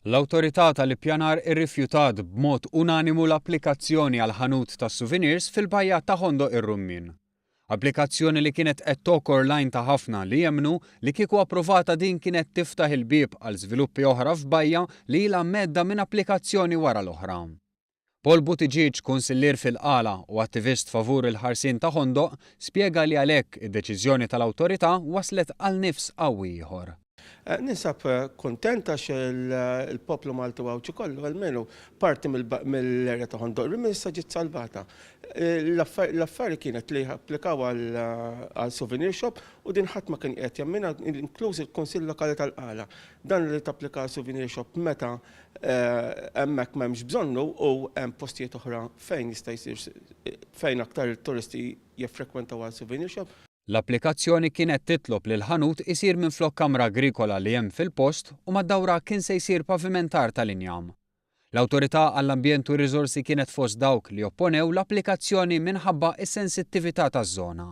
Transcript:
L-Awtorità tal-Ippjanar irrifjutat b'mod unanimu l-applikazzjoni għal ħanut tas-souvenirs fil-bajja ta' Ħondoq ir-Rummien. Applikazzjoni li kienet qed tokor l-għajn ta' ħafna li jemmnu li kieku approvata din kienet tiftaħ il-bieb għal żviluppi oħra f'bajja li ilha mhedda minn applikazzjoni wara l-oħra. Paul Buttigieg, kunsillier fil-Qala u attivist favur il-ħarsien ta' Ħondoq, spjega li għalhekk id-deċiżjoni tal-Awtorità wasslet għal nifs qawwi ieħor. Ninsab kuntent għax il-poplu Malti u Għawdxi kollu almenu parti mill-erja ta' Ħondoq Rimmi issa ġiet salvata. L-affari kienet li applikaw għal souvenir shop u din ħadd ma kien qiegħed jemminha inkluż il-Kunsill Lokali tal-Qala. Dan li tapplika għal souvenir shop meta hemmhekk m'hemmx bżonnu u hemm postijiet oħra fejn jista' jsir fejn aktar it-turisti jiffrekwentaw għal souvenir shop. L-applikazzjoni kienet titlob li l-ħanut isir minflok kamra agrikola li hemm fil-post u mad-dawra kien se jsir pavimentar tal-injam. L-Awtorità għall-Ambjent u r-Riżorsi kienet fost dawk li opponew l-applikazzjoni minħabba s-sensittività taż-żona.